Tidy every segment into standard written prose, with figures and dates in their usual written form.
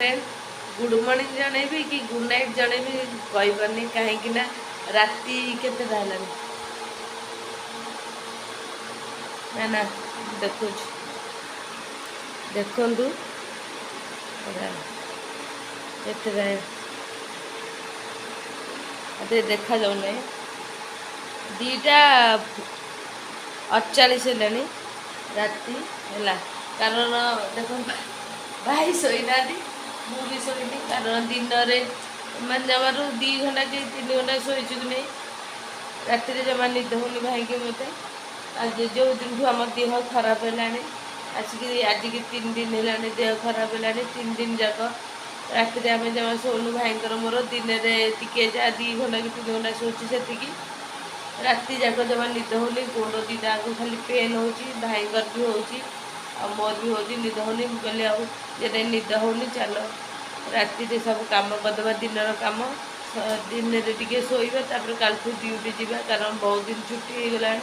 Good morning ଜଣେଇବି କି good night ଜଣେଇବି କହିପାରୁନି, କାହିଁକି ନା ରାତି କେତେଟା ହେଲାଣି? ନା ନା, ଦେଖୁଛି, ଦେଖନ୍ତୁ କେତେଟା। ଏତେ ଦେଖାଯାଉନାହିଁ। 2:48 ହେଲାଣି ରାତି ହେଲା। କାରଣ ଦେଖନ୍ତୁ, ଭାଇ ଶୋଇନାହାନ୍ତି, ମୁଁ ବି ଶୋଇନି। କାରଣ ଦିନରେ ମାନେ ଜମାରୁ 2 ଘଣ୍ଟା କି 3 ଘଣ୍ଟା ଶୋଇଛୁ କି ନାହିଁ। ରାତିରେ ଜମା ନିଦ ହେଉନି ଭାଇକି ମୋତେ। ଆଉ ଯେଉଁ ଦିନଠୁ ଆମ ଦେହ ଖରାପ ହେଲାଣି, ଆସିକି ଆଜିକି 3 ଦିନ ହେଲାଣି ଦେହ ଖରାପ ହେଲାଣି, 3 ଦିନ ଯାକ ରାତିରେ ଆମେ ଜମା ଶୋଉନୁ ଭାଇଙ୍କର ମୋର। ଦିନରେ ଟିକେ ଯାହା 2 ଘଣ୍ଟା କି 3 ଘଣ୍ଟା ଶୋଉଛୁ ସେତିକି। ରାତି ଯାକ ଜମା ନିଦ ହେଉନି। ଗୋଡ଼ ଦୁଇଟା ଯାକ ଖାଲି ପେନ୍ ହେଉଛି। ଭାଇଙ୍କର ବି ହେଉଛି ଆଉ ମୋର ବି ହେଉଛି। ନିଦ ହେଉନି। ମୁଁ କହିଲି, ଆଉ ଯେତେ ନିଦ ହେଉନି, ଚାଲ ରାତିରେ ସବୁ କାମ କରିଦେବା, ଦିନର କାମ। ଦିନରେ ଟିକେ ଶୋଇବା, ତାପରେ କାଲିଠୁ ଡ୍ୟୁଟି ଯିବା, କାରଣ ବହୁତ ଦିନ ଛୁଟି ହେଇଗଲାଣି।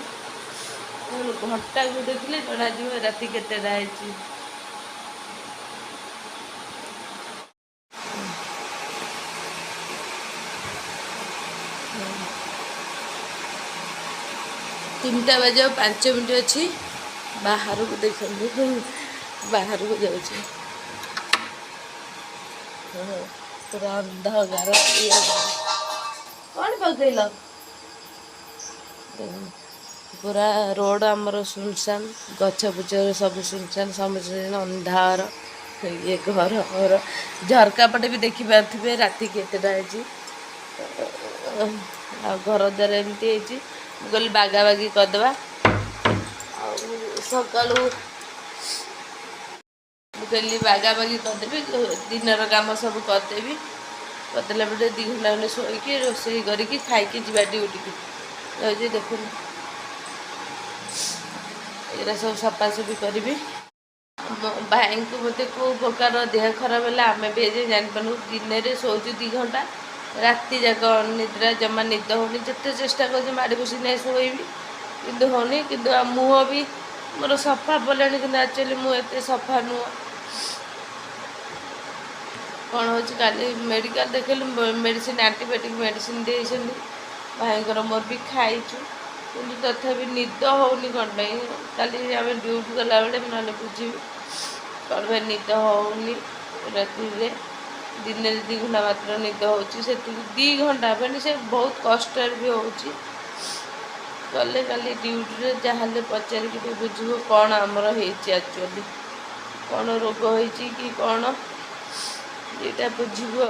ଘଣ୍ଟାକୁ ଦେଖିଲେ ଜଣାଯିବ ରାତି କେତେଟା ହେଇଛି। 3ଟା ବାଜିବାକୁ 5 ମିନିଟ୍ ଅଛି। ବାହାରକୁ ଦେଖନ୍ତୁ, ବାହାରକୁ ଯାଉଛି। ପୁରା ଅନ୍ଧକାର। ଇଏ କ'ଣ ପକେଇଲ? ପୁରା ରୋଡ଼ ଆମର ସୁନସାନ, ଗଛ ବୁଛ ସବୁ ସୁନସାନ, ସମସ୍ତେ ଅନ୍ଧାର। ଇଏ ଘର ଘର ଝରକା ପଟେ ବି ଦେଖିପାରୁଥିବେ ରାତି କେତେଟା ହେଇଛି। ଆଉ ଘର ଦ୍ୱାର ଏମିତି ହେଇଛି। ମୁଁ କହିଲି ବାଗାବାଗି କରିଦେବା। ଆଉ ସକାଳୁ ମୁଁ କହିଲି ବାଗାବାଗି କରିଦେବି, ଦିନର କାମ ସବୁ କରିଦେବି। କରିଦେଲା ପରେ 2 ଘଣ୍ଟା ଖଣ୍ଡେ ଶୋଇକି, ରୋଷେଇ କରିକି, ଖାଇକି ଯିବା ଡ୍ୟୁଟିକି। ଯାଉଛି, ଦେଖୁন, ଏଗୁଡ଼ା ସବୁ ସଫାସଫି କରିବି। ମୋ ଭାଇଙ୍କୁ ମୋତେ କେଉଁ ପ୍ରକାର ଦେହ ଖରାପ ହେଲା, ଆମେ ବି ଏଯାଏଁ ଜାଣିପାରୁନୁ। ଦିନରେ ଶୋଉଛୁ 2 ଘଣ୍ଟା, ରାତି ଯାକ ଅନିଦ୍ରା, ଜମା ନିଦ ହେଉନି। ଯେତେ ଚେଷ୍ଟା କରୁଛି ମାଡ଼ି ବସି ନାଇଁ ଶୋଇବି, କିନ୍ତୁ ହେଉନି। କିନ୍ତୁ ଆଉ ମୁହଁ ବି ମୋର ସଫା ପଡ଼ିଲାଣି, କିନ୍ତୁ ଆକ୍ଚୁଆଲି ମୁଁ ଏତେ ସଫା ନୁହଁ। କ'ଣ ହେଉଛି? କାଲି ମେଡ଼ିକାଲ ଦେଖେଇଲୁ, ମେଡ଼ିସିନ, ଆଣ୍ଟିବାୟୋଟିକ୍ ମେଡ଼ିସିନ ଦେଇଛନ୍ତି। ଭାଇଙ୍କର ମୋର ବି ଖାଇଛୁ, କିନ୍ତୁ ତଥାପି ନିଦ ହେଉନି କ'ଣ ପାଇଁ? କାଲି ଆମେ ଡ୍ୟୁଟି ଗଲାବେଳେ ନହେଲେ ବୁଝିବି କ'ଣ ପାଇଁ ନିଦ ହେଉନି ରାତିରେ। ଦିନରେ 2 ଘଣ୍ଟା ମାତ୍ର ନିଦ ହେଉଛି, ସେତିକି 2 ଘଣ୍ଟା ମାନେ ସେ ବହୁତ କଷ୍ଟରେ ବି ହେଉଛି। ଗଲେ କାଲି ଡ୍ୟୁଟିରେ ଯାହାହେଲେ ପଚାରିକି ଟିକେ ବୁଝିବୁ କ'ଣ ଆମର ହେଇଛି ଆକ୍ଚୁଆଲି, କ'ଣ ରୋଗ ହେଇଛି କି କ'ଣ, ଏଇଟା ବୁଝିବୁ ଆଉ।